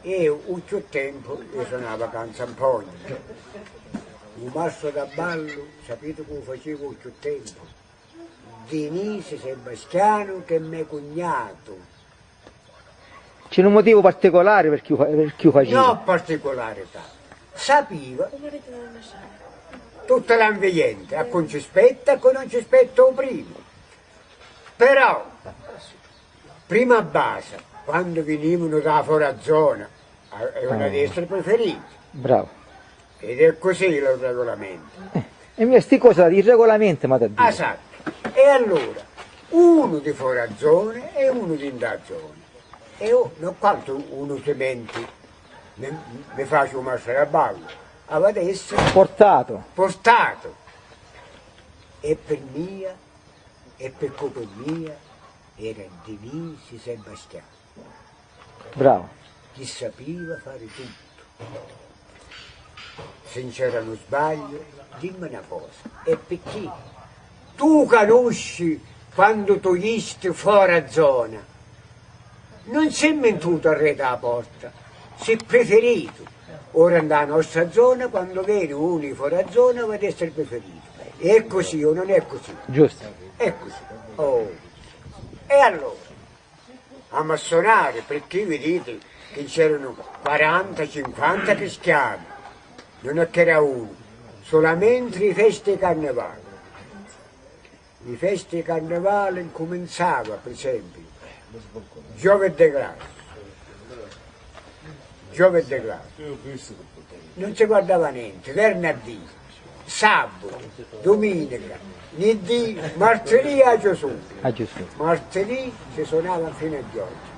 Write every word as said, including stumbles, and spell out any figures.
È u cchiù tempu, eiu sunava canzanpogna. U mastru da ballu, sapete chì u facia u cchiù tempu? Dinisu Sebastianu, chì hè me cugnatu. Ci hè un mutivu particulari per chì u fa-, per chì u facia? Nò particulari, tantu. Sapia tuttu l'ambiente, à cui ci spetta, à cui ùn ci spetta u primu. Però, prima basa, quandu vinivanu da fora zona, a-, avevanu ad essere preferiti. Bravu. Ed hè cusì u regulamentu. Eh, è mì sti cosi di regulamenti, m'hà da dì. Esattu. È allora, unu di fora zona è unu di in zona. È eiu, ùn quantu unu si menti, mi, mi face u mastru da ballu, avia da essere portatu. Portatu. È per mia, è per colpa mia, era Dinisu Sebastianu. Bravu. Chì sapia fà tuttu. S'ùn c'era un sbagliu, dimmi una cosa, è perchè tù u canusci quandu tù ghjisti fora zona? Ùn si hè mintutu arretu à a porta, si hè preferitu. Ora in a nostra zona, quandu veni unu di fora zona, avia da essere preferitu. Hè cusì o ùn hè cusì? Ghjustu. Hè cusì. Oh. È allora? Amu à sunà, perchè viditi chì c'eranu quaranta, cinquanta cristiani, ùn hè ch'era unu, solamente i festi di carnevale. I festi di carnevale incuminzava, per esempiu, giovedì grasso, giovedì grasso. Ùn si guardava nenti, vernadì, sabatu, duminica, nindì, martedì à Ghjesù. À Ghjesù. Martedì si sunava finu à Ghjorghju.